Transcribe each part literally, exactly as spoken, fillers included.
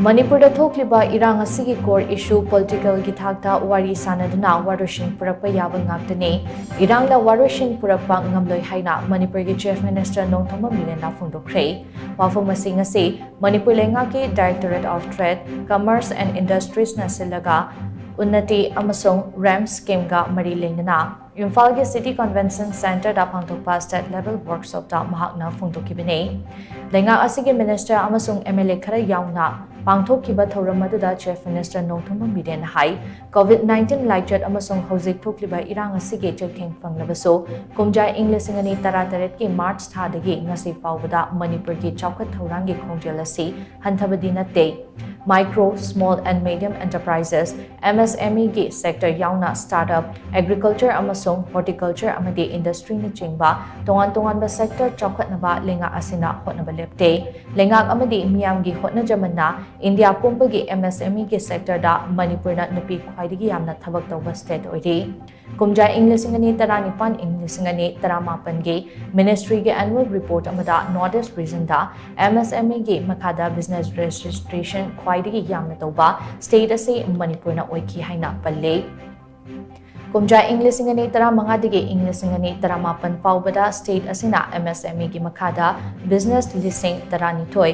ꯃꯅꯤꯄꯨꯔꯗ ꯊꯣꯛꯂꯤꯕ ꯏꯔꯥꯡ ꯑꯁꯤꯒꯤ core issue political ꯒꯤ ꯊꯥꯛꯇ ꯋꯥꯔꯤ ꯁꯥꯅꯗꯨꯅ ꯋꯥꯔꯣꯏꯁꯤꯟ ꯄꯨꯔꯛꯄ ꯌꯥꯕ ꯉꯥꯛꯇꯅꯤ꯫ ꯏꯔꯥꯡꯅ ꯋꯥꯔꯣꯏꯁꯤꯟ ꯄꯨꯔꯛꯄ ꯉꯝꯂꯣꯏ ꯍꯥꯏꯅ ꯃꯅꯤꯄꯨꯔꯒꯤ Chief Minister ꯅꯣꯡꯊꯣꯝꯕꯝ ꯕꯤꯔꯦꯟꯅ ꯐꯣꯡꯗꯣꯛꯈ꯭ꯔꯦ꯫ ꯋꯥꯐꯝ ꯑꯁꯤ ꯉꯁꯤ ꯃꯅꯤꯄꯨꯔ ꯂꯩꯉꯥꯛꯀꯤ Directorate of Trade, Commerce and Industries ꯅ ꯁꯤꯜꯂꯒ ꯎꯟꯅꯇꯤ ꯑꯃꯁꯨꯡ ꯔꯦꯝ scheme ꯒ ꯃꯔꯤ ꯂꯩꯅꯅ ꯏꯝꯐꯥꯜꯒꯤ City Convention Centre ꯗ ꯄꯥꯡꯊꯣꯛꯄ state level workshop ꯇ ꯃꯍꯥꯛꯅ ꯐꯣꯡꯗꯣꯛꯈꯤꯕꯅꯤ꯫ ꯂꯩꯉꯥꯛ ꯑꯁꯤꯒꯤ minister ꯑꯃꯁꯨꯡ M L A ꯈꯔ ꯌꯥꯎꯅ ꯄꯥꯡꯊꯣꯛꯈꯤꯕ ꯊꯧꯔꯝ ꯑꯗꯨꯗ Chief Minister ꯅꯣꯡꯊꯣꯝꯕꯝ ꯕꯤꯔꯦꯟꯅ ꯍꯥꯏ, COVID nineteen ꯂꯥꯏꯆꯠ ꯑꯃꯁꯨꯡ ꯍꯧꯖꯤꯛ ꯊꯣꯛꯂꯤꯕ ꯏꯔꯥꯡ ꯑꯁꯤꯒꯤ ꯆꯩꯊꯦꯡ ꯐꯪꯂꯕꯁꯨ, ꯀꯨꯝꯖꯥ ꯏꯪ ꯂꯤꯁꯤꯡ ꯑꯅꯤ ꯇꯔꯥꯇꯔꯦꯠꯀꯤ March ꯊꯥꯗꯒꯤ ꯉꯁꯤ ꯐꯥꯎꯕꯗ ꯃꯅꯤꯄꯨꯔꯒꯤ ꯆꯥꯎꯈꯠ ꯊꯧꯔꯥꯡꯒꯤ ꯈꯣꯡꯖꯦꯜ ꯑꯁꯤ ꯍꯟꯊꯕꯗꯤ ꯅꯠꯇꯦ꯫ Micro, Small and Medium Enterprises, M S M E ꯒꯤ sector ꯌꯥꯎꯅ startup, agriculture ꯑꯃꯁꯨꯡ horticulture ꯑꯃꯗꯤ industry ꯅꯆꯤꯡꯕ ꯇꯣꯉꯥꯟ ꯇꯣꯉꯥꯟꯕ sector ꯆꯥꯎꯈꯠꯅꯕ ꯂꯩꯉꯥꯛ ꯑꯁꯤꯅ ꯍꯣꯠꯅꯕ ꯂꯦꯞꯇꯦ꯫ ꯂꯩꯉꯥꯛ ꯑꯃꯗꯤ ꯃꯤꯌꯥꯝꯒꯤ ꯍꯣꯠꯅꯖꯃꯟꯅ ꯏꯟꯗꯤꯌꯥ ꯄꯨꯝꯕꯒꯤ M S M E ꯒꯤ sector ꯗ ꯃꯅꯤꯄꯨꯔꯅ ꯅꯨꯄꯤ ꯈ꯭ꯋꯥꯏꯗꯒꯤ ꯌꯥꯝꯅ ꯊꯕꯛ ꯇꯧꯕ state ꯑꯣꯏꯔꯤ꯫ ꯀꯨꯝꯖꯥ ꯏꯪ ꯂꯤꯁꯤꯡ ꯑꯅꯤ ꯇꯔꯥꯅꯤꯄꯥꯟ, ꯏꯪ ꯂꯤꯁꯤꯡ ꯑꯅꯤ ꯇꯔꯥꯃꯥꯄꯟꯒꯤ ministry ꯒꯤ annual report ꯑꯃꯗ North East region ꯗ M S M E ꯒꯤ ꯃꯈꯥꯗ business registration ꯈ꯭ꯋꯥꯏꯗꯒꯤ ꯌꯥꯝꯅ ꯇꯧꯕ state ꯑꯁꯤ ꯃꯅꯤꯄꯨꯔꯅ ꯑꯣꯏꯈꯤ ꯍꯥꯏꯅ ꯄꯜꯂꯤ꯫ ꯀꯨꯝꯖꯥ ꯏꯪ ꯂꯤꯁꯤꯡ ꯑꯅꯤ ꯇꯔꯥꯃꯉꯥꯗꯒꯤ ꯏꯪ ꯂꯤꯁꯤꯡ ꯑꯅꯤ ꯇꯔꯥꯃꯥꯄꯟ ꯐꯥꯎꯕꯗ state ꯑꯁꯤꯅ M S M E ꯒꯤ ꯃꯈꯥꯗ business ꯂꯤꯁꯤꯡ ꯇꯔꯥꯅꯤꯊꯣꯏ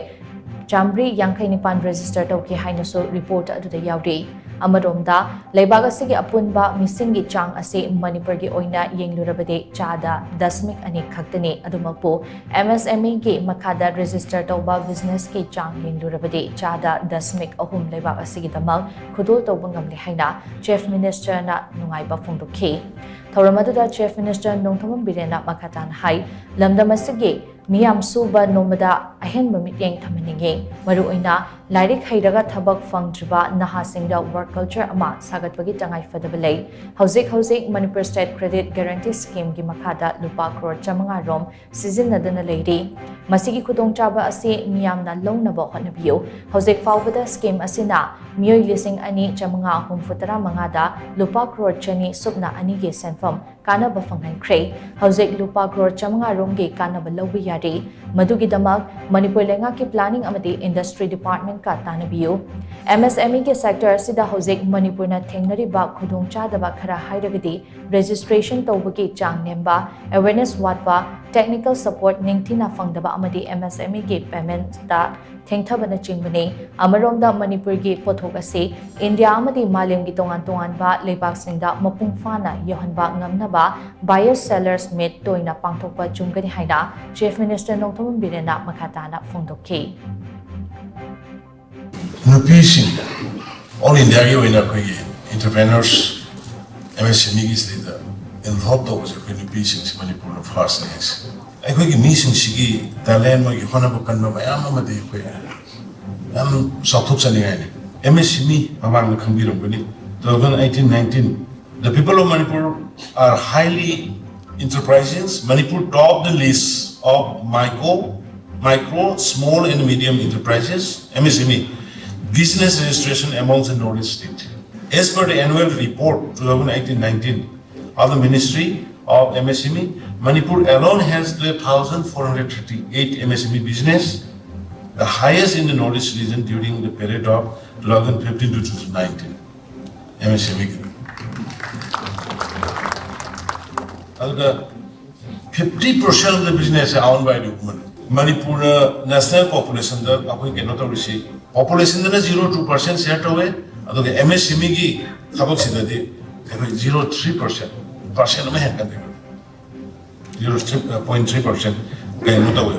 ꯆꯥꯃ꯭ꯔꯤ ꯌꯥꯡꯈꯩ ꯅꯤꯄꯥꯟ register ꯇꯧꯈꯤ ꯍꯥꯏꯅꯁꯨ report ꯑꯗꯨꯗ ꯌꯥꯎꯔꯤ꯫ ꯑꯃꯔꯣꯝꯗ, ꯂꯩꯕꯥꯛ ꯑꯁꯤꯒꯤ ꯑꯄꯨꯟꯕ ꯃꯤꯁꯤꯡꯒꯤ ꯆꯥꯡ ꯑꯁꯤ ꯃꯅꯤꯄꯨꯔꯒꯤ ꯑꯣꯏꯅ ꯌꯦꯡꯂꯨꯔꯕꯗꯤ ꯆꯥꯗ ꯗꯁꯃꯤꯛ ꯑꯅꯤ ꯈꯛꯇꯅꯤ꯫ ꯑꯗꯨꯃꯛꯄꯨ, M S M E ꯒꯤ ꯃꯈꯥꯗ register ꯇꯧꯕ business ꯀꯤ ꯆꯥꯡ ꯌꯦꯡꯂꯨꯔꯕꯗꯤ ꯆꯥꯗ ꯗꯁꯃꯤꯛ ꯑꯍꯨꯝ ꯂꯩꯕꯥꯛ ꯑꯁꯤꯒꯤꯗꯃꯛ ꯈꯨꯗꯣꯜ ꯇꯧꯕ ꯉꯝꯂꯦ ꯍꯥꯏꯅ Chief Minister ꯅ ꯅꯨꯡꯉꯥꯏꯕ ꯐꯣꯡꯗꯣꯛꯈꯤ꯫ ꯊꯧꯔꯝ ꯑꯗꯨꯗ Chief Minister ꯅꯣꯡꯊꯣꯝꯕꯝ ꯕꯤꯔꯦꯟꯅ ꯃꯈꯥ ꯇꯥꯅ ꯍꯥꯏ, ꯂꯝꯗꯝ ꯑꯁꯤꯒꯤ ꯃꯤꯌꯥꯝ ꯁꯨꯕ ꯅꯣꯝꯕꯗ ꯑꯍꯦꯟꯕ ꯃꯤꯠꯌꯦꯡ ꯊꯝꯍꯟꯅꯤꯡꯏ꯫ ꯃꯔꯨꯑꯣꯏꯅ ꯂꯥꯏꯔꯤꯛ ꯍꯩꯔꯒ ꯊꯕꯛ ꯐꯪꯗ꯭ꯔꯤꯕ ꯅꯍꯥꯁꯤꯡꯗ work culture ꯑꯃ ꯁꯥꯒꯠꯄꯒꯤ ꯇꯉꯥꯏ ꯐꯗꯕ ꯂꯩ꯫ ꯍꯧꯖꯤꯛ ꯍꯧꯖꯤꯛ Manipur State Credit Guarantee Scheme ꯒꯤ ꯃꯈꯥꯗ ꯂꯨꯄꯥ ꯀ꯭ꯔꯣꯔ ꯆꯥꯃꯉꯥ ꯔꯣꯝ ꯁꯤꯖꯤꯟꯅꯗꯨꯅ ꯂꯩꯔꯤ꯫ ꯃꯁꯤꯒꯤ ꯈꯨꯗꯣꯡꯆꯥꯕ ꯑꯁꯤ ꯃꯤꯌꯥꯝꯅ ꯂꯧꯅꯕ ꯍꯣꯠꯅꯕꯤꯌꯨ꯫ ꯍꯧꯖꯤꯛ ꯐꯥꯎꯕꯗ scheme ꯑꯁꯤꯅ ꯃꯤꯑꯣꯏ ꯂꯤꯁꯤꯡ ꯑꯅꯤ ꯆꯥꯃꯉꯥ ꯍꯨꯝꯐꯨ ꯇꯔꯥ ꯃꯉꯥꯗ ꯂꯨꯄꯥ ꯀ꯭ꯔꯣꯔ ꯆꯅꯤ ꯁꯨꯞꯅ ꯑꯅꯤꯒꯤ ꯁꯦꯟꯐꯝ ꯀꯥꯟꯅꯕ ꯐꯪꯍꯟꯈ꯭ꯔꯦ꯫ ꯍꯧꯖꯤꯛ ꯂꯨꯄꯥ ꯀ꯭ꯔꯣꯔ ꯆꯥꯃꯉꯥ ꯔꯣꯝꯒꯤ ꯀꯥꯟꯅꯕ ꯂꯧꯕ ꯌꯥꯔꯤ꯫ ꯃꯗꯨꯒꯤꯗꯃꯛ ꯃꯅꯤꯄꯨꯔ ꯂꯩꯉꯥꯛꯀꯤ Planning ꯑꯃꯗꯤ Industry Department ꯀ ꯇꯥꯟꯅꯕꯤꯌꯨ꯫ ꯑꯦꯝ ꯑꯦꯁ ꯑꯦꯝ ꯏꯒꯤ ꯁꯦꯛꯇꯔ ꯑꯁꯤꯗ ꯍꯧꯖꯤꯛ ꯃꯅꯤꯄꯨꯔꯅ ꯊꯦꯡꯅꯔꯤꯕ ꯈꯨꯗꯣꯡꯆꯥꯗꯕ ꯈꯔ ꯍꯥꯏꯔꯒꯗꯤ, ꯔꯦꯖꯤꯁꯇ꯭ꯔꯦꯁꯟ ꯇꯧꯕꯒꯤ ꯆꯥꯡ ꯅꯦꯝꯕ, ꯑꯦꯋꯦꯔꯅꯦꯁ ꯋꯥꯠꯄ, ꯇꯦꯛꯅꯤꯀꯦꯜ ꯁꯄꯣꯔꯠ ꯅꯤꯡꯊꯤꯅ ꯐꯪꯗꯕ ꯑꯃꯗꯤ ꯑꯦꯝ ꯑꯦꯁ ꯑꯦꯝ ꯏꯒꯤ ꯄꯦꯃꯦꯟꯠꯇ ꯊꯦꯡꯊꯕꯅꯆꯤꯡꯕꯅꯤ꯫ ꯑꯃꯔꯣꯝꯗ ꯃꯅꯤꯄꯨꯔꯒꯤ ꯄꯣꯠꯊꯣꯛ ꯑꯁꯤ ꯏꯟꯗꯤꯌꯥ ꯑꯃꯗꯤ ꯃꯥꯂꯦꯝꯒꯤ ꯇꯣꯉꯥꯟ ꯇꯣꯉꯥꯟꯕ ꯂꯩꯕꯥꯛꯁꯤꯡꯗ ꯃꯄꯨꯡ ꯐꯥꯅ ꯌꯧꯍꯟꯕ ꯉꯝꯅꯕ buyers sellers meet ꯇꯣꯏꯅ ꯄꯥꯡꯊꯣꯛꯄ ꯆꯨꯝꯒꯅꯤ ꯍꯥꯏꯅ ꯆꯤꯐ ꯃꯤꯅꯤꯁꯇꯔ ꯅꯣꯡꯊꯣꯝꯕꯝ ꯕꯤꯔꯦꯟꯅ ꯃꯈꯥ ꯇꯥꯅ ꯐꯣꯡꯗꯣꯛꯈꯤ꯫ ꯅꯨꯄꯤꯁꯤꯡ ꯑꯣꯜ ꯏꯟꯗꯤꯌꯥꯒꯤ ꯑꯣꯏꯅ ꯑꯩꯈꯣꯏꯒꯤ ꯏꯟꯇꯔꯄ꯭ꯔꯦꯅꯔꯁ ꯑꯦꯝ ꯑꯦꯁ ꯑꯦꯝ ꯏꯒꯤ ꯁꯤꯗ ꯏꯟꯚꯣꯜꯕ ꯇꯧꯕꯁꯦ ꯑꯩꯈꯣꯏ ꯅꯨꯄꯤꯁꯤꯡꯁꯦ ꯃꯅꯤꯄꯨꯔꯅ ꯐꯥꯔꯁꯅꯦ ꯍꯥꯏꯁꯦ꯫ ꯑꯩꯈꯣꯏꯒꯤ ꯃꯤꯁꯤꯡꯁꯤꯒꯤ ꯇꯦꯂꯦꯟ, ꯃꯣꯏꯒꯤ ꯍꯣꯠꯅꯕ ꯀꯟꯕ ꯃꯌꯥꯝ ꯑꯃꯗꯤ ꯑꯩꯈꯣꯏ ꯌꯥꯝ ꯆꯥꯎꯊꯣꯛꯆꯅꯤꯡꯉꯥꯏꯅꯤ꯫ ꯑꯦꯝ ꯑꯦꯁ ꯑꯦꯝ ꯏ ꯃꯃꯥꯡꯗ ꯈꯪꯕꯤꯔꯝꯒꯅꯤ, two thousand eighteen nineteen, the people of Manipur are highly enterprising. Manipur topped the list of micro, micro, small and medium enterprises, M S M E, business registration amongst the Northeast state. As per the annual report two thousand eighteen nineteen of the Ministry of M S M E, Manipur alone has twelve thousand four hundred thirty-eight M S M E business, the highest in the Northeast region during the period of two thousand fifteen to two thousand nineteen. M S M E. ꯑꯗꯨꯒ fifty percent of the business owned by the women. ꯃꯅꯤꯄꯨꯔꯅ national ꯄꯣꯄꯨꯂꯦꯁꯟꯗ ꯑꯩꯈꯣꯏ ꯀꯩꯅꯣ ꯇꯧꯔꯤꯁꯤ, ꯄꯣꯄꯨꯂꯦꯁꯟꯗꯅ zero two percent share ꯇꯧꯋꯦ, ꯑꯗꯨꯒ M ꯑꯦꯁ M ꯏꯒꯤ ꯊꯕꯛꯁꯤꯗꯗꯤ ꯑꯩꯈꯣꯏ zero three percent, percent ꯑꯃ ꯍꯦꯟꯒꯠꯂꯦꯕ, zero three point three percent ꯀꯩꯅꯣ ꯇꯧꯋꯦ꯫